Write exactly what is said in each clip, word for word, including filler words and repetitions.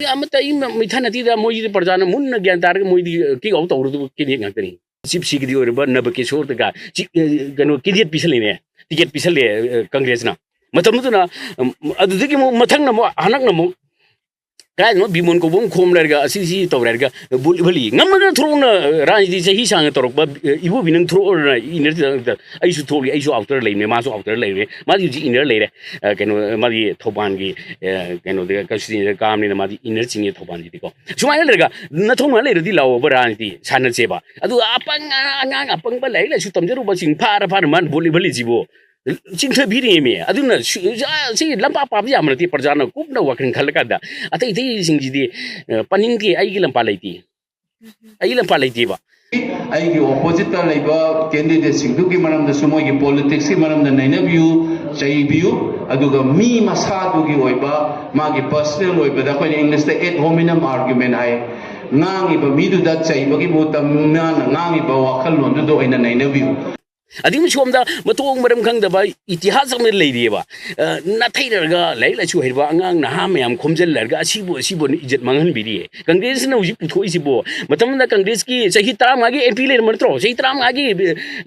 ꯑꯃꯠꯇ ꯑꯩ ꯃ-, ꯃꯤꯊꯥ ꯅꯠꯇꯦꯗ, ꯃꯣꯏꯁꯤꯗꯤ ꯄ꯭ꯔꯖꯥꯅ ꯃꯨꯟꯅ ꯒ꯭ꯌꯥꯟ ꯇꯥꯔꯒ ꯃꯣꯏꯗꯤ, ꯑ, ꯀꯤꯛ ꯑꯥꯎꯠ ꯇꯧꯔꯨꯗꯕ ꯀꯦꯟꯗꯤꯗꯦꯠ ꯉꯥꯛꯇꯅꯤ꯫ ꯆꯤꯞ ꯁꯤꯒꯤꯗꯤ ꯑꯣꯏꯔꯕ ꯅꯕ ꯀꯤꯁꯣꯔꯗꯒ ꯆꯤ-, ꯑ, ꯀꯩꯅꯣ, ꯀꯦꯟꯗꯤꯗꯦꯠ ꯄꯤꯁꯜꯂꯤꯅꯦ, ꯇꯤꯀꯦꯠ ꯄꯤꯁꯜꯂꯦ, ꯑ, ꯀꯪꯒ꯭ꯔꯦꯁꯅ꯫ ꯃꯇꯝꯗꯨꯗꯅ, ꯎꯝ, ꯑꯗꯨꯗꯒꯤ ꯑꯃꯨꯛ ꯃꯊꯪꯅ ꯑꯃꯨꯛ, ꯍꯟꯗꯛꯅ ꯑꯃꯨꯛ ꯀꯗꯥꯏꯗꯅꯣ ꯕꯤꯃꯣꯟ ꯀꯧꯕ ꯑꯃ ꯈꯣꯝ ꯂꯩꯔꯒ ꯑꯁꯤ ꯁꯤ ꯇꯧ ꯂꯩꯔꯒ ꯕꯣꯠ ꯂꯦꯞꯍꯜꯂꯤ꯫ ꯉꯝꯃꯒꯅ ꯊꯣꯛꯂꯛꯅ ꯔꯥꯖꯅꯤꯇꯤ ꯆꯍꯤ ꯁꯥꯡꯅ ꯇꯧꯔꯛꯄ, ꯑ, ꯏꯕꯣꯕꯤ ꯅꯪ ꯊꯣꯛꯂꯛꯑꯣꯅ ꯏꯅꯔ ꯑꯩꯁꯨ ꯊꯣꯛꯂꯤ, ꯑꯩꯁꯨ ꯑꯥꯎꯇꯔ ꯂꯩꯕꯅꯦ, ꯃꯥꯁꯨ ꯑꯥꯎꯇꯔ ꯂꯩꯕꯅꯦ, ꯃꯥꯗꯤ ꯍꯧꯖꯤꯛ ꯏꯅꯔ ꯂꯩꯔꯦ꯫ ꯑ, ꯀꯩꯅꯣ, ꯃꯥꯗꯤ ꯊꯧꯕꯥꯜꯒꯤ, ꯑ, ꯀꯩꯅꯣꯗ ꯀꯟꯁꯇꯤꯇ꯭ꯌꯨꯟꯁꯤꯗ ꯀꯥꯕꯅꯤꯅ ꯃꯥꯗꯤ ꯏꯅꯔ ꯆꯤꯡꯉꯦ ꯊꯧꯕꯥꯜꯁꯤꯗꯤꯀꯣ꯫ ꯁꯨꯃꯥꯏꯅ ꯂꯩꯔꯒ ꯅꯊꯧꯅ ꯂꯩꯔꯗꯤ ꯂꯥꯛꯑꯣꯕ ꯔꯥꯖꯅꯤꯇꯤ ꯁꯥꯟꯅꯁꯦꯕ꯫ ꯑꯗꯨꯒ ꯑꯄꯪ, ꯑꯉꯥꯡ ꯑꯄꯪꯕ ꯂꯥꯏꯔꯤꯛ ꯂꯥꯏꯁꯨ ꯇꯝꯖꯔꯨꯕꯁꯤꯡ ꯐꯥꯔ ꯐꯥꯔ ꯃꯥꯅ ꯕꯣꯠ ꯂꯦꯞꯍꯜꯂꯤꯁꯤꯕꯨ ꯆꯤꯡꯊꯕꯤꯔꯤꯃꯤ꯫ ꯑꯗꯨꯅ ꯁꯨ-, ꯑ, ꯁꯤ ꯂꯝꯄꯥꯛ ꯄꯥꯕ ꯌꯥꯕ ꯅꯠꯇꯦ꯫ ꯄ꯭ꯔꯖꯥꯅ ꯀꯨꯞꯅ ꯋꯥꯈꯜ ꯈꯜꯂꯀꯥꯟꯗ ꯑꯇꯩ ꯑꯇꯩꯁꯤꯡꯁꯤꯗꯤ, ꯑ, ꯄꯟꯅꯤꯡꯗꯦ, ꯑꯩꯒꯤ ꯂꯝꯄꯥꯛ ꯂꯩꯇꯦ, ꯑꯩꯒꯤ ꯂꯝꯄꯥꯛ ꯂꯩꯇꯦꯕ꯫ ꯑꯩꯒꯤ ꯑꯣꯄꯣꯖꯤꯠꯇ ꯂꯩꯕ ꯀꯦꯟꯗꯤꯗꯦꯠꯁꯤꯡꯗꯨꯒꯤ ꯃꯔꯝꯗꯁꯨ, ꯃꯣꯏꯒꯤ ꯄꯣꯂꯤꯇꯤꯛꯁꯀꯤ ꯃꯔꯝꯗ ꯅꯩꯅꯕꯤꯌꯨ, ꯆꯩꯕꯤꯌꯨ, ꯑꯗꯨꯒ ꯃꯤ ꯃꯁꯥꯗꯨꯒꯤ ꯑꯣꯏꯕ, ꯃꯥꯒꯤ ꯄꯔꯁꯅꯦꯜ ꯑꯣꯏꯕꯗ, ꯑꯩꯈꯣꯏꯅ ꯏꯪꯂꯤꯁꯇ ad hominem argument ꯍꯥꯏ, ꯉꯥꯡꯉꯤꯕ ꯃꯤꯗꯨꯗ ꯆꯩꯕꯒꯤ ꯃꯍꯨꯠꯇ ꯃꯥꯅ ꯉꯥꯡꯉꯤꯕ ꯋꯥꯈꯜꯂꯣꯟꯗꯨꯗ ꯑꯣꯏꯅ ꯅꯩꯅꯕꯤꯌꯨ꯫ ꯑꯗꯨꯒꯤ ꯁꯣꯝꯗ ꯃꯊꯣꯡ ꯃꯔꯝ ꯈꯪꯗꯕ ꯏꯇꯤꯍꯥꯁ ꯑꯃ ꯂꯩꯔꯤꯑꯕ꯫ ꯑ, ꯅꯥꯊꯩꯔꯒ ꯂꯥꯏꯔꯤꯛ ꯂꯥꯏꯁꯨ ꯍꯩꯔꯕ ꯑꯉꯥꯡ ꯅꯍꯥ ꯃꯌꯥꯝ ꯈꯣꯝꯖꯤꯜꯂꯒ ꯑꯁꯤꯕꯨ, ꯑꯁꯤꯕꯨ ꯏꯖꯠ ꯃꯥꯡꯍꯟꯕꯤꯔꯤꯌꯦ꯫ ꯀꯪꯒ꯭ꯔꯦꯁꯅ ꯍꯧꯖꯤꯛ ꯄꯨꯊꯣꯛꯏꯁꯤꯕꯨ, ꯃꯇꯝꯗ ꯀꯪꯒ꯭ꯔꯦꯁꯀꯤ ꯆꯍꯤ ꯇꯔꯥꯃꯉꯥꯒꯤ ꯑꯦꯝ ꯄꯤ ꯂꯩꯔꯝꯕ ꯅꯠꯇ꯭ꯔꯣ? ꯆꯍꯤ ꯇꯔꯥꯃꯉꯥꯒꯤ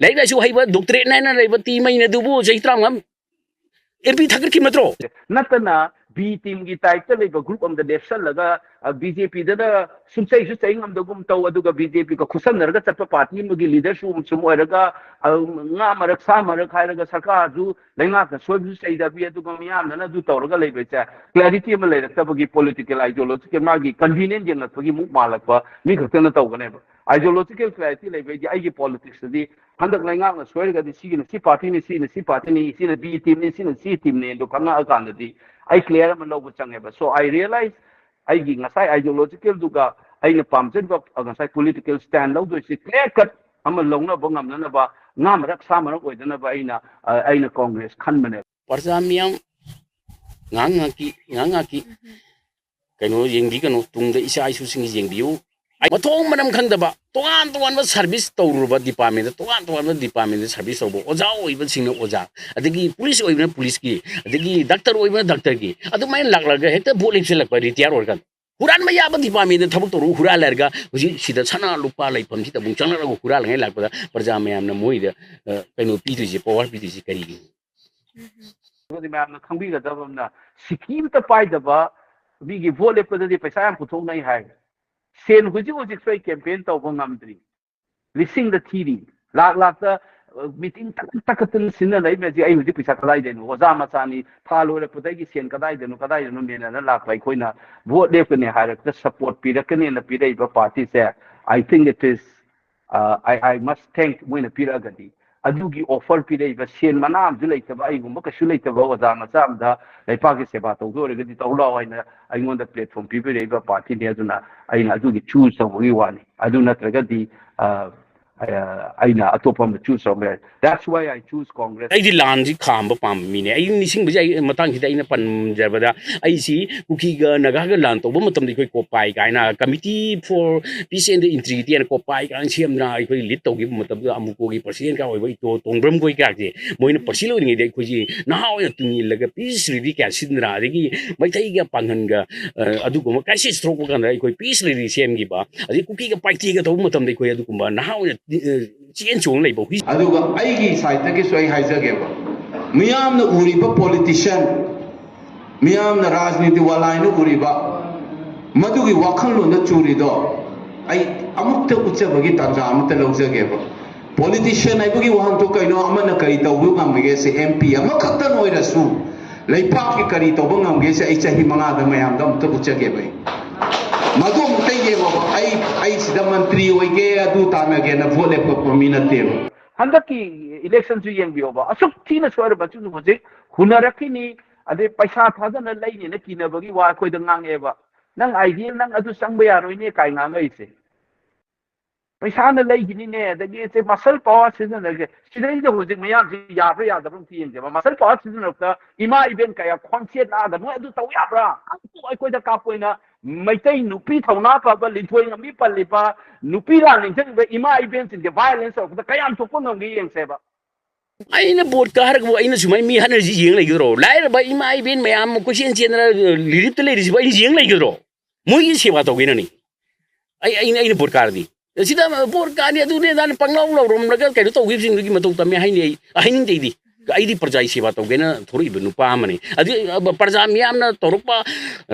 ꯂꯥꯏꯔꯤꯛ ꯂꯥꯏꯁꯨ ꯍꯩꯕ ꯗꯣꯛꯇꯔꯦꯠ ꯅꯥꯏꯅ ꯂꯩꯕ ꯇꯤ ꯃꯩꯅ ꯑꯗꯨꯕꯨ ꯆꯍꯤ ꯇꯔꯥꯃꯉꯥ ꯑꯦꯝ ꯄꯤ ꯊꯥꯒꯠꯈꯤ ꯅꯠꯇ꯭ꯔꯣ? ꯅꯠꯇꯅ B team ꯒꯤ type ꯇ ꯂꯩꯕ group ꯑꯃꯗ ꯂꯦꯞꯁꯜꯂꯒ, ꯑ, BJP ꯗꯅ ꯁꯨꯝꯆꯩꯁꯨ ꯆꯩ ꯉꯝꯗꯒꯨꯝ ꯇꯧ, ꯑꯗꯨꯒ BJP ꯒ ꯈꯨꯠꯁꯝꯅꯔꯒ ꯆꯠꯄ party ꯑꯃꯒꯤ leader ꯁꯨ ꯁꯨꯝ ꯑꯣꯏꯔꯒ, ꯑ, ꯉꯥ ꯃꯔꯛ ꯁꯥ ꯃꯔꯛ ꯍꯥꯏꯔꯒ ꯁꯔꯀꯥꯔꯁꯨ ꯂꯩꯉꯥꯛꯅ ꯁꯣꯏꯕꯁꯨ ꯆꯩꯗꯕꯤ, ꯑꯗꯨꯒ ꯃꯤꯌꯥꯝꯅꯅ ꯑꯗꯨ ꯇꯧꯔꯒ ꯂꯩꯕꯁꯦ clarity ꯑꯃ ꯂꯩꯔꯛꯇꯕꯒꯤ political ideological ꯃꯥꯒꯤ convenient ꯌꯦꯡꯂꯛꯄꯒꯤ ꯃꯨꯛ ꯃꯥꯜꯂꯛꯄ ꯃꯤ ꯈꯛꯇꯅ ꯇꯧꯒꯅꯦꯕ꯫ Ideological clarity ꯂꯩꯕꯩꯗꯤ ꯑꯩꯒꯤ politics ꯇꯗꯤ ꯍꯟꯗꯛ ꯂꯩꯉꯥꯛꯅ ꯁꯣꯏꯔꯒꯗꯤ ꯁꯤꯒꯤꯅ ꯁꯤ party ꯅꯤ, ꯁꯤꯅ ꯁꯤ party ꯅꯤ, ꯁꯤꯅ B team ꯅꯤ, ꯁꯤꯅ C team ꯅꯤ ꯑꯗꯨ ꯈꯪꯉꯛꯑꯀꯥꯟꯗꯗꯤ ꯑꯩ clear ꯑꯃ ꯂꯧꯕ ꯆꯪꯉꯦꯕ꯫ So I realize ꯑꯩꯒꯤ ꯉꯁꯥꯏ ideological ꯗꯨꯒ ꯑꯩꯅ ꯄꯥꯝꯖꯔꯤꯕ, ꯑ, ꯉꯁꯥꯏ political stand ꯂꯧꯗꯣꯏꯁꯤ clear cut ꯑꯃ ꯂꯧꯅꯕ ꯉꯝꯅꯅꯕ, ꯉꯥ ꯃꯔꯛ ꯁꯥ ꯃꯔꯛ ꯑꯣꯏꯗꯅꯕ ꯑꯩꯅ, ꯑ, ꯑꯩꯅ ꯀꯪꯒ꯭ꯔꯦꯁ ꯈꯟꯕꯅꯦꯕ꯫ ꯄ꯭ꯔꯖꯥ ꯃꯤꯌꯥꯝ ꯉꯥꯏꯍꯥꯛ ꯉꯥꯏꯍꯥꯛꯀꯤ, ꯉꯥꯏꯍꯥꯛ ꯉꯥꯏꯍꯥꯛꯀꯤ ꯀꯩꯅꯣ ꯌꯦꯡꯕꯤꯒꯅꯨ, ꯇꯨꯡꯗ ꯏꯆꯥ ꯏꯁꯨꯁꯤꯡꯒꯤ ꯌꯦꯡꯕꯤꯌꯨ꯫ ꯑꯩ ꯃꯊꯣꯡ ꯃꯔꯝ ꯈꯪꯗꯕ ꯇꯣꯉꯥꯟ ꯇꯣꯉꯥꯟꯕ service ꯇꯧꯔꯨꯔꯕ department ꯇ, ꯇꯣꯉꯥꯟ ꯇꯣꯉꯥꯟꯕ department ꯇ service ꯇꯧꯕ, ꯑꯣꯖꯥ ꯑꯣꯏꯕꯁꯤꯡꯅ ꯑꯣꯖꯥ, ꯑꯗꯒꯤ police ꯑꯣꯏꯕꯅ police ꯀꯤ, ꯑꯗꯒꯤ doctor ꯑꯣꯏꯕꯅ doctor ꯒꯤ, ꯑꯗꯨꯃꯥꯏꯅ ꯂꯥꯛꯂꯒ ꯍꯦꯛꯇ ꯚꯣꯠ ꯂꯦꯞꯁꯤꯜꯂꯛꯄ retire ꯑꯣꯏꯔꯀꯥꯟꯗ꯫ ꯍꯨꯔꯥꯟꯕ ꯌꯥꯕ ꯗꯤꯄꯥꯔꯠꯃꯦꯟꯗ ꯊꯕꯛ ꯇꯧꯔꯒ ꯍꯨꯔꯥꯜꯂꯔꯒ ꯍꯧꯖꯤꯛ ꯁꯤꯗ ꯁꯅꯥ ꯂꯨꯄꯥ ꯂꯩꯐꯝꯁꯤꯗ ꯑꯃꯨꯛ ꯆꯪꯂꯛꯂꯒ ꯍꯨꯔꯥꯜꯂꯉꯥꯏ ꯂꯥꯛꯄꯗ ꯄ꯭ꯔꯖꯥ ꯃꯌꯥꯝꯅ ꯃꯣꯏꯗ, ꯑ, ꯀꯩꯅꯣ ꯄꯤꯗꯣꯏꯁꯦ, ꯄꯋꯥꯔ ꯄꯤꯗꯣꯏꯁꯦ ꯀꯔꯤꯒꯤꯅꯣ? ꯑꯗꯨꯗꯤ ꯃꯌꯥꯝꯅ ꯈꯪꯕꯤꯒꯗꯕ ꯑꯃꯅ, ꯁꯤꯀꯤ ꯑꯃꯇ ꯄꯥꯏꯗꯕ ꯃꯤꯒꯤ ꯚꯣꯠ ꯂꯦꯞꯄꯗꯗꯤ ꯄꯩꯁꯥ ꯌꯥꯝ ꯄꯨꯊꯣꯛꯅꯩ ꯍꯥꯏ꯫ ꯁꯦꯟ ꯍꯧꯖꯤꯛ ꯍꯧꯖꯤꯛꯁꯨ ꯑꯩ ꯀꯦꯝꯄꯦꯟ ꯇꯧꯕ ꯉꯝꯗ꯭ꯔꯤ꯫ ꯂꯤꯁꯤꯡꯗ ꯊꯤꯔꯤ꯫ ꯂꯥꯛ ꯂꯥꯛꯇ, ꯑ, ꯃꯤꯇꯤꯡ ꯇꯛꯈꯠ ꯇꯛꯈꯠꯇꯅ ꯁꯤꯟꯅ ꯂꯩ ꯃꯌꯥꯝꯁꯦ꯫ ꯑꯩ ꯍꯧꯖꯤꯛ ꯄꯩꯁꯥ ꯀꯗꯥꯏꯗꯩꯅꯣ? ꯑꯣꯖꯥ ꯃꯆꯥꯅꯤ꯫ ꯊꯥ ꯂꯣꯏꯔꯛꯄꯗꯒꯤ ꯁꯦꯟ ꯀꯗꯥꯏꯗꯅꯣ, ꯀꯗꯥꯏꯗꯅꯣ ꯃꯦꯟꯅꯅ ꯂꯥꯛꯄ ꯑꯩꯈꯣꯏꯅ ꯚꯣꯠ ꯂꯦꯞꯀꯅꯤ ꯍꯥꯏꯔꯛꯇ ꯁꯄꯣꯔꯠ ꯄꯤꯔꯛꯀꯅꯦꯅ ꯄꯤꯔꯛꯏꯕ ꯄꯥꯔꯇꯤꯁꯦ, I think it is, uh, I, I must thank ꯃꯣꯏꯅ ꯄꯤꯔꯛꯑꯒꯗꯤ꯫ ꯑꯗꯨꯒꯤ ꯑꯣꯐꯔ ꯄꯤꯔꯛꯏꯕ ꯁꯦꯟ ꯃꯅꯥ ꯑꯃꯁꯨ ꯂꯩꯇꯕ, ꯑꯩꯒꯨꯝꯕ ꯀꯩꯁꯨ ꯂꯩꯇꯕ ꯑꯣꯖꯥ ꯃꯆꯥ ꯑꯃꯗ ꯂꯩꯄꯥꯛꯀꯤ ꯁꯦꯕꯥ ꯇꯧꯗꯣꯏ ꯑꯣꯏꯔꯒꯗꯤ ꯇꯧ ꯂꯥꯛꯑꯣ ꯍꯥꯏꯅ ꯑꯩꯉꯣꯟꯗ ꯄ꯭ꯂꯦꯠꯐꯣꯝ ꯄꯤꯕꯤꯔꯛꯏꯕ ꯄꯥꯔꯇꯤꯅꯤ꯫ ꯑꯗꯨꯅ ꯑꯩꯅ ꯑꯗꯨꯒꯤ ꯆꯨꯁ ꯇꯧꯕꯒꯤ ꯋꯥꯅꯤ꯫ ꯑꯗꯨ ꯅꯠꯇ꯭ꯔꯒꯗꯤ, ꯑ, ꯑ, ꯑꯩꯅ ꯑꯇꯣꯞꯄ ꯑꯃ ꯆꯨꯁ ꯇꯧꯕ ꯌꯥꯏ꯫ That's why I choose Congress. ꯑꯩꯗꯤ ꯂꯥꯟꯁꯤ ꯈꯥꯝꯕ ꯄꯥꯝꯕ ꯃꯤꯅꯦ꯫ ꯑꯩ ꯅꯤꯡꯁꯤꯡꯕꯁꯦ, ꯑꯩ ꯃꯇꯥꯡꯁꯤꯗ ꯑꯩꯅ ꯄꯟꯖꯕꯗ, ꯑꯩꯁꯤ ꯀꯨꯀꯤꯒ ꯅꯥꯒꯥꯒ ꯂꯥꯟ ꯇꯧꯕ ꯃꯇꯝꯗ ꯑꯩꯈꯣꯏ ꯀꯣꯄꯥꯏ ꯀꯥꯏꯅ Committee for Peace and Integrity ꯍꯥꯏꯅ ꯀꯣꯄꯥꯏ ꯀꯥꯏꯅ ꯁꯦꯝꯗꯅ ꯑꯩꯈꯣꯏ ꯂꯤꯗ ꯇꯧꯈꯤꯕ ꯃꯇꯝꯗ ꯑꯃꯨꯀꯣꯒꯤ ꯄ꯭ꯔꯁꯤꯗꯦꯟꯠꯀ ꯑꯣꯏꯕ ꯏꯇꯣ ꯇꯣꯡꯕ꯭ꯔꯝ ꯈꯣꯏ ꯀꯥꯁꯦ ꯃꯣꯏꯅ ꯄ꯭ꯔꯁꯤꯗꯦꯟꯠ ꯑꯣꯏꯔꯤꯉꯩꯗ ꯑꯩꯈꯣꯏꯁꯤ ꯅꯍꯥ ꯑꯣꯏꯅ ꯇꯨꯡ ꯏꯜꯂꯒ ꯄꯤꯁ ꯔꯦꯂꯤ ꯀꯌꯥ ꯁꯤꯟꯗꯅ, ꯑꯗꯒꯤ ꯃꯩꯇꯩꯒ ꯄꯥꯡꯒꯟꯒ, ꯑ, ꯑꯗꯨꯒꯨꯝꯕ ꯀ꯭ꯔꯥꯏꯁꯤꯁ ꯊꯣꯛꯄ ꯀꯥꯟꯗ ꯑꯩꯈꯣꯏ ꯄꯤꯁ ꯔꯦꯂꯤ ꯁꯦꯝꯈꯤꯕ, ꯑꯗꯩ ꯀꯨꯀꯤꯒ ꯄꯥꯏꯇꯦꯒ ꯇꯧꯕ ꯃꯇꯝꯗ ꯑꯩꯈꯣꯏ ꯑꯗꯨꯒꯨꯝꯕ ꯅꯍꯥ ꯑꯣꯏꯅ, ꯑ, ꯆꯦꯟ ꯆꯣꯡ ꯂꯩꯕ ꯍꯨꯏ꯫ ꯑꯗꯨꯒ ꯑꯩꯒꯤ ꯁꯥꯏꯠꯇꯒꯤꯁꯨ ꯑꯩ ꯍꯥꯏꯖꯒꯦꯕ, ꯃꯤꯌꯥꯝꯅ ꯎꯔꯤꯕ ꯄꯣꯂꯤꯇꯤꯁꯤꯌꯥꯟ, ꯃꯤꯌꯥꯝꯅ ꯔꯥꯖꯅꯤꯇꯤ ꯋꯥꯂꯥꯏꯅ ꯎꯔꯤꯕ, ꯃꯗꯨꯒꯤ ꯋꯥꯈꯜꯂꯣꯟꯗ ꯆꯨꯔꯤꯗꯣ ꯑꯩ ꯑꯃꯨꯛꯇ ꯎꯠꯆꯕꯒꯤ ꯇꯥꯟꯖꯥ ꯑꯃꯠꯇ ꯂꯧꯖꯒꯦꯕ꯫ ꯄꯣꯂꯤꯇꯤꯁꯤꯌꯥꯟ ꯍꯥꯏꯕꯒꯤ ꯋꯥꯍꯟꯊꯣꯛ ꯀꯩꯅꯣ? ꯑꯃꯅ ꯀꯔꯤ ꯇꯧꯕ ꯉꯝꯒꯦ ꯁꯤ, ꯑꯦꯝ ꯄꯤ ꯑꯃꯈꯛꯇꯪ ꯑꯣꯏꯔꯁꯨ ꯂꯩꯄꯥꯛꯀꯤ ꯀꯔꯤ ꯇꯧꯕ ꯉꯝꯒꯦ ꯁꯤ ꯑꯩ ꯆꯍꯤ ꯃꯉꯥꯗ ꯃꯌꯥꯝꯗ ꯑꯃꯨꯛꯇ ꯎꯠꯆꯒꯦꯕ꯫ ꯑꯩ ꯃꯗꯨ ꯑꯃꯨꯛꯇ ꯌꯦꯡꯉꯣꯕ꯫ ꯑꯩ, ꯑꯩ ꯁꯤꯗ ꯃꯟꯇ꯭ꯔꯤ ꯑꯣꯏꯒꯦ, ꯑꯗꯨ ꯇꯥꯟꯅꯒꯦꯅ ꯚꯣꯠ ꯂꯦꯞꯄꯛꯄ ꯃꯤ ꯅꯠꯇꯦꯕ꯫ ꯍꯟꯗꯛꯀꯤ ꯏꯂꯦꯛꯁꯟꯁꯨ ꯌꯦꯡꯕꯤꯌꯣꯕ꯫ ꯑꯁꯨꯛ ꯊꯤꯅ ꯁꯣꯏꯔꯕꯁꯨ ꯍꯧꯖꯤꯛ ꯍꯨꯟꯅꯔꯛꯈꯤꯅꯤ, ꯑꯗꯩ ꯄꯩꯁꯥ ꯊꯥꯗꯅ ꯂꯩꯅꯤꯅ ꯀꯤꯅꯕꯒꯤ ꯋꯥ ꯑꯩꯈꯣꯏꯗ ꯉꯥꯡꯉꯦꯕ꯫ "ꯅꯪ ꯑꯥꯏꯗꯤꯌꯦꯜ, ꯅꯪ ꯑꯗꯨ ꯆꯪꯕ ꯌꯥꯔꯣꯏꯅꯦ" ꯀꯥꯏ ꯉꯥꯡꯉꯛꯏꯁꯦ꯫ ꯄꯩꯁꯥꯅ ꯂꯩꯈꯤꯅꯤꯅꯦ, ꯑꯗꯒꯤ ꯏꯆꯦ ꯃꯁꯜ ꯄꯋꯥꯔ ꯁꯤꯖꯤꯟꯅꯒꯦ꯫ ꯁꯤꯗꯩꯗ ꯍꯧꯖꯤꯛ ꯃꯌꯥꯝꯁꯤ ꯌꯥꯕ꯭ꯔꯥ ꯌꯥꯗꯕ꯭ꯔꯥ ꯑꯝꯇ ꯌꯦꯡꯁꯦꯕ꯫ ꯃꯁꯜ ꯄꯋꯥꯔ ꯁꯤꯖꯤꯟꯅꯔꯛꯇ ꯏꯃꯥ ꯏꯕꯦꯟ ꯀꯌꯥ ꯈꯣꯟꯆꯦꯠ ꯂꯥꯛꯑꯒ ꯅꯣꯏ ꯑꯗꯨ ꯇꯧ ꯌꯥꯕ꯭ꯔꯥ? ꯑꯗꯨ ꯑꯩꯈꯣꯏꯗ ꯀꯥꯞꯄ ꯑꯣꯏꯅ ꯃꯩꯇꯩ ꯅꯨꯄꯤ ꯊꯧꯅꯥ ꯐꯕ, ꯂꯤꯟꯊꯣꯏ ꯉꯝꯕꯤ ꯄꯜꯂꯤꯕ ꯅꯨꯄꯤ ꯂꯥꯟ ꯅꯤꯡꯁꯤꯡꯉꯤꯕ ꯏꯃꯥ ꯏꯕꯦꯟꯁꯤꯡꯁꯦ ꯚꯥꯏꯑꯣꯂꯦꯟꯁ ꯇꯧꯔꯛꯄꯗ ꯀꯌꯥꯝ ꯊꯣꯛꯄ ꯉꯝꯒꯦ ꯌꯦꯡꯁꯦꯕ꯫ ꯑꯩꯅ ꯚꯣꯠ ꯀꯥꯔꯒꯕꯨ ꯑꯩꯅ ꯁꯨꯃꯥꯏꯅ ꯃꯤ ꯍꯥꯠꯅꯔꯤꯁꯤ ꯌꯦꯡ ꯂꯩꯒꯗ꯭ꯔꯣ? ꯂꯥꯏꯔꯕ ꯏꯃꯥ ꯏꯕꯦꯟ ꯃꯌꯥꯝ ꯑꯃ ꯀꯣꯏꯆꯦꯟ ꯆꯦꯟꯗꯅ ꯔꯤꯂꯤꯐꯇ ꯂꯩꯔꯤꯁꯤꯕꯨ ꯑꯩꯅ ꯌꯦꯡ ꯂꯩꯒꯗ꯭ꯔꯣ? ꯃꯣꯏꯒꯤ ꯁꯦꯕꯥ ꯇꯧꯒꯦꯅꯅꯤ꯫ ꯑꯩ ꯑꯩꯅ ꯑꯩꯅ ꯚꯣꯠ ꯀꯥꯔꯗꯤ, ꯁꯤꯗ ꯚꯣꯠ ꯀꯥꯅꯤ ꯑꯗꯨꯅꯦ ꯑꯗꯥꯅ ꯄꯪꯂꯥꯎ ꯂꯥꯎꯔꯝꯂꯒ ꯀꯩꯅꯣ ꯇꯧꯈꯤꯕꯁꯤꯡꯗꯨꯒꯤ ꯃꯇꯧ ꯇꯝꯃꯦ ꯍꯥꯏꯅꯤ꯫ ꯑꯩ ꯍꯥꯏꯅꯤꯡꯗꯦ꯫ ꯑꯩꯗꯤ ꯑꯩꯗꯤ ꯄ꯭ꯔꯖꯥꯒꯤ ꯁꯦꯕꯥ ꯇꯧꯒꯦꯅ ꯊꯣꯔꯛꯏꯕ ꯅꯨꯄꯥ ꯑꯃꯅꯤ꯫ ꯑꯗꯨ ꯄ꯭ꯔꯖꯥ ꯃꯤꯌꯥꯝꯅ ꯇꯧꯔꯛꯄ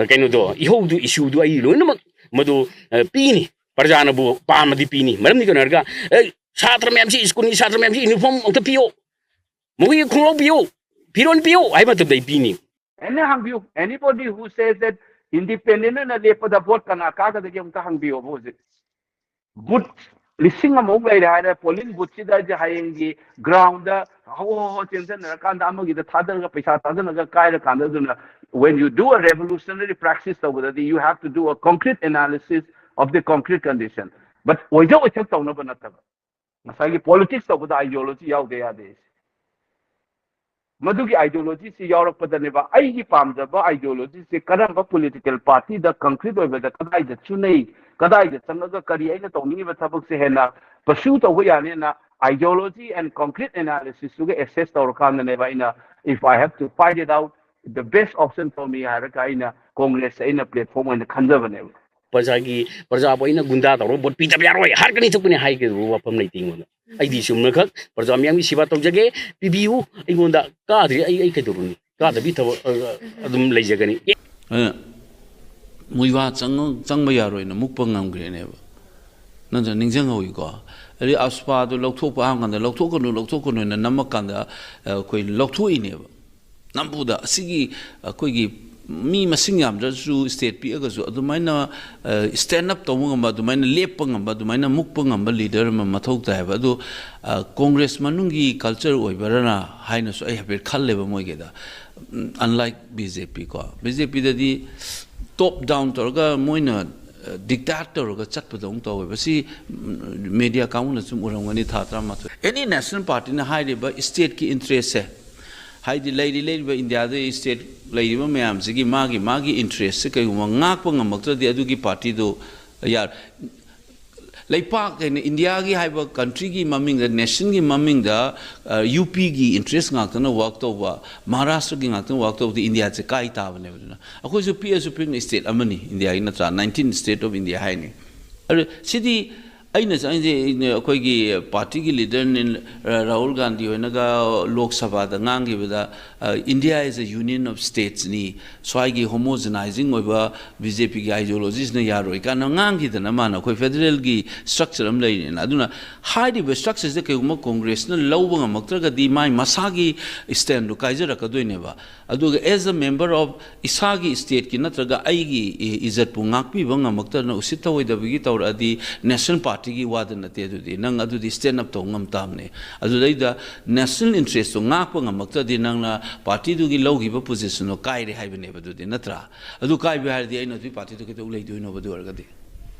ꯀꯩꯅꯣꯗꯣ, ꯏꯍꯧꯗꯨ, ꯏꯁꯨꯗꯨ ꯑꯩ ꯂꯣꯏꯅꯃꯛ ꯃꯗꯨ ꯄꯤꯅꯤ꯫ ꯄ꯭ꯔꯖꯥꯅꯕꯨ ꯄꯥꯝꯃꯗꯤ ꯄꯤꯅꯤ꯫ ꯃꯔꯝꯗꯤ ꯀꯩꯅꯣ ꯍꯥꯏꯔꯒ, ꯑꯦ, ꯁꯥꯇ꯭ꯔ ꯃꯌꯥꯝꯁꯤ, ꯁ꯭ꯀꯨꯜꯒꯤ ꯁꯥꯇ꯭ꯔ ꯃꯌꯥꯝꯁꯤ ꯌꯨꯅꯤꯐꯣꯔꯝ ꯑꯝꯇ ꯄꯤꯌꯣ, ꯃꯈꯣꯏꯒꯤ ꯈꯣꯡꯒ꯭ꯔꯥꯎ ꯄꯤꯌꯣ, ꯐꯤꯔꯣꯜ ꯄꯤꯌꯣ ꯍꯥꯏꯕ ꯃꯇꯝꯗ ꯑꯩ ꯄꯤꯅꯤ꯫ ꯑꯩꯅ ꯍꯪꯕꯤꯌꯨ, anybody who says that independent ꯑꯣꯏꯅ ꯂꯦꯞꯄꯗ ꯚꯣꯠ ꯀꯅꯥ ꯀꯥꯒꯗꯒꯦ ꯑꯃꯨꯛꯇ ꯍꯪꯕꯤꯌꯣꯕ꯫ ꯍꯧꯖꯤꯛ ꯕꯨꯠ ꯂꯤꯁꯤꯡ ꯑꯃꯃꯨꯛ ꯂꯩꯔꯦ ꯍꯥꯏꯔꯦ, ꯄꯣꯂꯤꯡ ꯕꯨꯠꯁꯤꯗ ꯍꯌꯦꯡꯒꯤ ꯒ꯭ꯔꯥꯎꯟꯗ ꯍꯣ ꯍꯣ ꯍꯣ ꯆꯦꯟꯁꯤꯟꯅꯔꯀꯥꯟꯗ ꯑꯃꯒꯤꯗ ꯊꯥꯗꯔꯒ ꯄꯩꯁꯥ ꯊꯥꯗꯅꯒ ꯀꯥꯏꯔꯀꯥꯟꯗ, ꯑꯗꯨꯅ when you do a revolutionary practice ꯇꯧꯕꯗꯗꯤ you have to do a concrete analysis of the concrete condition, but ꯑꯣꯏꯖ ꯑꯣꯏꯊꯛ ꯇꯧꯅꯕ ꯅꯠꯇꯕ꯫ ꯉꯁꯥꯏꯒꯤ ꯄꯣꯂꯤꯇꯤꯛꯁ ꯇꯧꯕꯗ ꯑꯥꯏꯗꯤꯌꯣꯂꯣꯖꯤ ꯌꯥꯎꯗ ꯌꯥꯗꯦ꯫ ꯃꯗꯨꯒꯤ ꯑꯥꯏꯗꯤꯌꯣꯂꯣꯖꯤꯁꯤ ꯌꯥꯎꯔꯛꯄꯗꯅꯦꯕ ꯑꯩꯒꯤ ꯄꯥꯝꯖꯕ ꯑꯥꯏꯗꯤꯌꯣꯂꯣꯖꯤꯁꯤ ꯀꯔꯝꯕ ꯄꯣꯂꯤꯇꯤꯀꯦꯜ ꯄꯥꯔꯇꯤꯗ ꯀꯪꯀ꯭ꯔꯤꯠ ꯑꯣꯏꯕꯗ ꯀꯗꯥꯏꯗ ꯆꯨꯅꯩ, ꯀꯗꯥꯏꯗ ꯆꯪꯉꯒ ꯀꯔꯤ ꯑꯩꯅ ꯇꯧꯅꯤꯡꯉꯤꯕ ꯊꯕꯛꯁꯦ ꯍꯦꯟꯅ ꯄꯔꯁ꯭ꯌꯨ ꯇꯧꯕ ꯌꯥꯅꯤꯅ ideology and concrete analysisꯇꯨꯒ ꯑꯦꯁꯦꯁ ꯇꯧꯔꯀꯥꯟꯗꯅꯦꯕ ꯑꯩꯅ if I have to fight it out, the best option for me ꯍꯥꯏꯔꯒ ꯑꯩꯅ ꯀꯣꯡꯒ꯭ꯔꯦꯁꯁꯦ ꯑꯩꯅ ꯄ꯭ꯂꯦꯠꯐꯣꯝ ꯑꯣꯏꯅ ꯈꯟꯖꯕꯅꯦꯕ꯫ ꯄ꯭ꯔꯖꯥꯒꯤ ꯄ꯭ꯔꯖꯥꯕꯨ ꯑꯩꯅ ꯒꯨꯟꯗꯥ ꯇꯧꯔꯒ ꯚꯣꯠ ꯄꯤꯗꯕ ꯌꯥꯔꯣꯏ, ꯍꯥꯠꯀꯅꯤ ꯊꯨꯞꯀꯅꯤ ꯍꯥꯏꯒꯗꯕ ꯋꯥꯐꯝ ꯂꯩꯇꯦ ꯑꯩꯉꯣꯟꯗ꯫ ꯑꯩꯗꯤ ꯆꯨꯝꯅꯈꯛ ꯄ꯭ꯔꯖꯥ ꯃꯤꯌꯥꯝꯒꯤ ꯁꯦꯕꯥ ꯇꯧꯖꯒꯦ, ꯄꯤꯕꯤꯌꯨ꯫ ꯑꯩꯉꯣꯟꯗ ꯀꯥꯗ꯭ꯔꯤ ꯑꯩ ꯑꯩ ꯀꯩꯗꯧꯔꯨꯅꯤ? ꯀꯥꯗꯕꯤ ꯊꯕꯛ ꯑ, ꯑꯗꯨꯝ ꯂꯩꯖꯒꯅꯤ꯫ ꯑꯦ, ꯑꯗꯨꯅ ꯃꯣꯏꯕꯥ ꯆꯪ- ꯆꯪꯕ ꯌꯥꯔꯣꯏꯅ ꯃꯨꯛꯄ ꯉꯝꯈ꯭ꯔꯦꯅꯦꯕ꯫ ꯅꯠꯇ꯭ꯔ ꯅꯤꯡꯁꯤꯡꯍꯧꯋꯤꯀꯣ? ꯑꯗꯩ ꯑꯁꯄꯥꯗꯨ ꯂꯧꯊꯣꯛꯄ ꯑꯍꯥꯟꯕ ꯀꯥꯟꯗ ꯂꯧꯊꯣꯛꯀꯅꯨ, ꯂꯧꯊꯣꯛꯀꯅꯨꯅ ꯅꯝꯃꯀꯥꯟꯗ, ꯑ, ꯑꯩꯈꯣꯏ ꯂꯧꯊꯣꯛꯏꯅꯦꯕ꯫ ꯅꯝꯐꯨꯗ ꯑꯁꯤꯒꯤ ꯑꯩꯈꯣꯏꯒꯤ ꯃꯤ ꯃꯁꯤꯡ ꯌꯥꯝꯗ꯭ꯔꯁꯨ, ꯁ꯭ꯇꯦꯠ ꯄꯤꯛꯑꯒꯁꯨ ꯑꯗꯨꯃꯥꯏꯅ, ꯑ, stand up ꯇꯧꯕ ꯉꯝꯕ, ꯑꯗꯨꯃꯥꯏꯅ ꯂꯦꯞꯄ ꯉꯝꯕ, ꯑꯗꯨꯃꯥꯏꯅ ꯃꯨꯛꯄ ꯉꯝꯕ ꯂꯤꯗꯔ ꯑꯃ ꯃꯊꯧ ꯇꯥꯏ ꯍꯥꯏꯕ꯫ ꯑꯗꯨ, ꯑ, ꯀꯣꯡꯒ꯭ꯔꯦꯁ ꯃꯅꯨꯡꯒꯤ ꯀꯜꯆꯔ ꯑꯣꯏꯕꯔꯅ ꯍꯥꯏꯅꯁꯨ ꯑꯩ ꯍꯥꯏꯐꯦꯠ ꯈꯜꯂꯦꯕ ꯃꯣꯏꯒꯤꯗ꯫ ꯎꯝ, unlike ꯕꯤ ꯖꯦ ꯄꯤ ꯀꯣ, ꯕꯤ ꯖꯦ ꯄꯤꯗꯗꯤ top down ꯇꯧꯔꯒ ꯃꯣꯏꯅ, ꯑ, dictate ꯇꯧꯔꯒ ꯆꯠꯄꯗꯧꯅ ꯇꯧꯋꯦꯕ꯫ ꯁꯤ, ꯎꯝ, ꯃꯦꯗꯤꯌꯥ ꯀꯥꯡꯕꯨꯅ ꯁꯨꯝ ꯎꯔꯝꯒꯅꯤ, ꯊꯥ ꯇꯔꯥꯃꯥꯊꯣꯏ꯫ Any national partyꯅ ꯍꯥꯏꯔꯤꯕ ꯁ꯭ꯇꯦꯠꯀꯤ ꯏꯟꯇꯔꯦꯁꯁꯦ, ꯍꯥꯏꯗꯤ ꯂꯩꯔꯤ ꯂꯩꯔꯤꯕ ꯏꯟꯗꯤꯌꯥꯗ ꯁ꯭ꯇꯦꯠ ꯂꯩꯔꯤꯕ ꯃꯌꯥꯝꯁꯤꯒꯤ ꯃꯥꯒꯤ ꯃꯥꯒꯤ ꯏꯟꯇꯔꯦꯁꯁꯦ ꯀꯩꯒꯨꯝꯕ ꯉꯥꯛꯄ ꯉꯝꯃꯛꯇ꯭ꯔꯗꯤ ꯑꯗꯨꯒꯤ ꯄꯥꯔꯇꯤꯗꯨ ꯌꯥꯔ-, ꯂꯩꯄꯥꯛ ꯀꯩꯅꯣ, ꯏꯟꯗꯤꯌꯥꯒꯤ ꯍꯥꯏꯕ ꯀꯟꯇ꯭ꯔꯤꯒꯤ ꯃꯃꯤꯡꯗ, ꯅꯦꯁꯟꯒꯤ ꯃꯃꯤꯡꯗ, ꯌꯨ ꯄꯤꯒꯤ ꯏꯟꯇꯔꯦꯁ ꯉꯥꯛꯇꯅ ꯋꯥꯔꯛ ꯇꯧꯕ, ꯃꯍꯥꯔꯥꯁꯇ꯭ꯔꯒꯤ ꯉꯥꯛꯇꯅ ꯋꯥꯔꯛ ꯇꯧꯕꯗꯤ ꯏꯟꯗꯤꯌꯥꯁꯦ ꯀꯥꯏ ꯇꯥꯕꯅꯦꯕ꯫ ꯑꯗꯨꯅ ꯑꯩꯈꯣꯏꯁꯨ ꯄꯤꯛꯑꯁꯨ ꯄꯤꯛꯅ ꯏꯁꯇꯦꯠ ꯑꯃꯅꯤ, ꯏꯟꯗꯤꯌꯥꯒꯤ ꯅꯠꯇ꯭ꯔꯥ, ꯅꯥꯏꯟꯇꯤꯟ ꯁ꯭ꯇꯦꯠ ꯑꯣꯐ ꯏꯟꯗꯤꯌꯥ ꯍꯥꯏꯅꯤ꯫ ꯑꯗꯨ ꯁꯤꯗꯤ ꯑꯩꯅ ꯆꯪꯉꯤꯁꯦ, ꯑꯩꯈꯣꯏꯒꯤ ꯄꯥꯔꯇꯤꯒꯤ ꯂꯤꯗꯔꯅꯤ, ꯔꯥꯍꯨꯜ ꯒꯥꯟꯙꯤ ꯍꯣꯏꯅꯒ ꯂꯣꯛ ꯁꯚꯥꯗ ꯉꯥꯡꯈꯤꯕꯗ, "India is a union of states ꯅꯤ, ꯁ꯭ꯋꯥꯏꯒꯤ ꯍꯣꯃꯣꯖꯤꯅꯥꯏꯖꯤꯡ ꯑꯣꯏꯕ ꯕꯤ ꯖꯦ ꯄꯤꯒꯤ ꯑꯥꯏꯗꯤꯌꯣꯂꯣꯖꯤꯁꯤꯅ ꯌꯥꯔꯣꯏ" ꯀꯥꯏꯅ ꯉꯥꯡꯈꯤꯗꯅ, ꯃꯥꯅ ꯑꯩꯈꯣꯏ ꯐꯦꯗꯔꯦꯜꯒꯤ ꯁ꯭ꯇ꯭ꯔꯛꯆꯔ ꯑꯃ ꯂꯩꯔꯤꯅ꯫ ꯑꯗꯨꯅ ꯍꯥꯏꯔꯤꯕ ꯁ꯭ꯇ꯭ꯔꯛꯆꯔꯁꯦ ꯀꯩꯒꯨꯝꯕ ꯀꯣꯡꯒ꯭ꯔꯦꯁꯅ ꯂꯧꯕ ꯉꯝꯃꯛꯇ꯭ꯔꯒꯗꯤ, ꯃꯥꯏ ꯃꯁꯥꯒꯤ ꯁ꯭ꯇꯦꯟꯗꯣ ꯀꯥꯏꯖꯔꯛꯀꯗꯣꯏꯅꯦꯕ꯫ ꯑꯗꯨꯒ as a member of ꯏꯁꯥꯒꯤ ꯁ꯭ꯇꯦꯠꯀꯤ ꯅꯠꯇ꯭ꯔꯒ ꯑꯩꯒꯤ ꯏ-, ꯏꯖꯠꯄꯨ ꯉꯥꯛꯄꯤꯕ ꯉꯝꯃꯛꯇꯗꯅ ꯎꯁꯤꯠ ꯊꯑꯣꯏꯗꯕꯒꯤ ꯇꯧꯔꯛꯑꯗꯤ, ꯅꯦꯁꯅꯦꯜ ꯄꯥꯔꯇꯤꯒꯤ ꯋꯥꯗ ꯅꯠꯇꯦ꯫ ꯑꯗꯨꯗꯤ ꯅꯪ ꯑꯗꯨꯗꯤ ꯁ꯭ꯇꯦꯟ ꯑꯞ ꯇꯧ ꯉꯝ ꯇꯥꯕꯅꯦ꯫ ꯑꯗꯨꯗꯩꯗ ꯅꯦꯁꯅꯦꯜ ꯏꯟꯇꯔꯦꯁꯇꯣ ꯉꯥꯛꯄ ꯉꯝꯃꯛꯇ꯭ꯔꯗꯤ, ꯅꯪꯅ ꯄꯥꯔꯇꯤꯗꯨꯒꯤ ꯂꯧꯈꯤꯕ ꯄꯣꯖꯤꯁꯟꯗꯣ ꯀꯥꯏꯔꯦ ꯍꯥꯏꯕꯅꯦꯕ꯫ ꯑꯗꯨꯗꯤ ꯅꯠꯇ꯭ꯔꯥ? ꯑꯗꯨ ꯀꯥꯏꯕ ꯍꯥꯏꯔꯗꯤ, ꯑꯩꯅ ꯑꯗꯨꯒꯤ ꯄꯥꯔꯇꯤꯗꯨ ꯀꯩꯗꯧ ꯂꯩꯗꯣꯏꯅꯣꯕ ꯑꯗꯨ ꯑꯣꯏꯔꯒꯗꯤ?